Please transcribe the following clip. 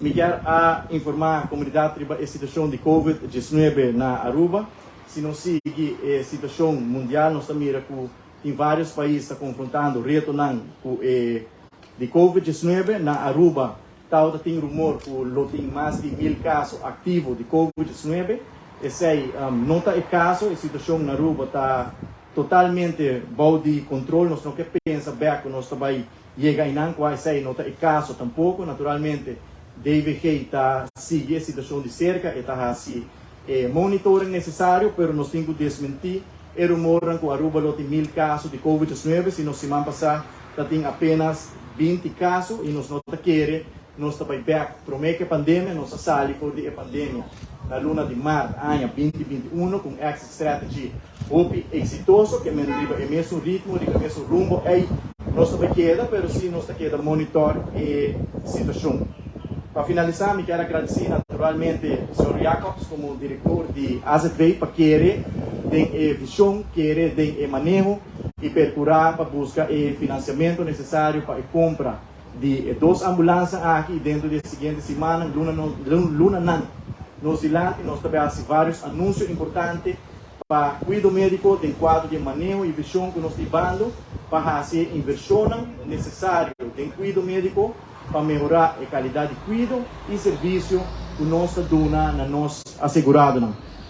Mi kier a informa comunidad riba e situacion di Covid 19 na Aruba. Si nos sigui e situacion mundial, nos ta mira cu tin varios pais ta confrontando retonan cu e di Covid 19. Na Aruba tawata tin rumor cu lo tin mas di 1000 caso activo di Covid 19. Esey no ta e caso. E situacion na Aruba ta totalmente bou di control. Nos no ke pensa bek cu nos ta bay yega einan, cua esey no ta e caso tampoco. Naturalmente DVG ta sigui e situacion di cerca, e ta haci e monitoring necesario, pero nos tin cu desmenti e rumornan cu Aruba lo tin 1000 caso di Covid 19, sino siman pasa ta tin apenas 20 caso y nos no ta kere nos ta bay bek prome cu e pandemia. Nos a sali for di e pandemia na luna di maart aña 2021 cu un exit strategy hopi exitoso, ke men riba e mesun ritmo, riba e mesun rumbo ey nos ta bay keda, pero si nos ta keda monitor e situacion. Pa finalisa, mi kier a gradeci naturalmente señor Jacobs como director di AZV pa kere den e vision, kere den e maneho y percura pa busca e financiamento necesario pa e compra di e dos ambulancenan aki, y dentro di e siguiente simannan, lunanan nos dilanti nos ta bay haci varios anuncio importante pa cuido medico den cuadro di e maneho y vision cu nos ta hibando pa haci e inversionnan necesario den cuido medico pa mehora e calidad di cuido y servicio cu nos ta duna na nos aseguradonan.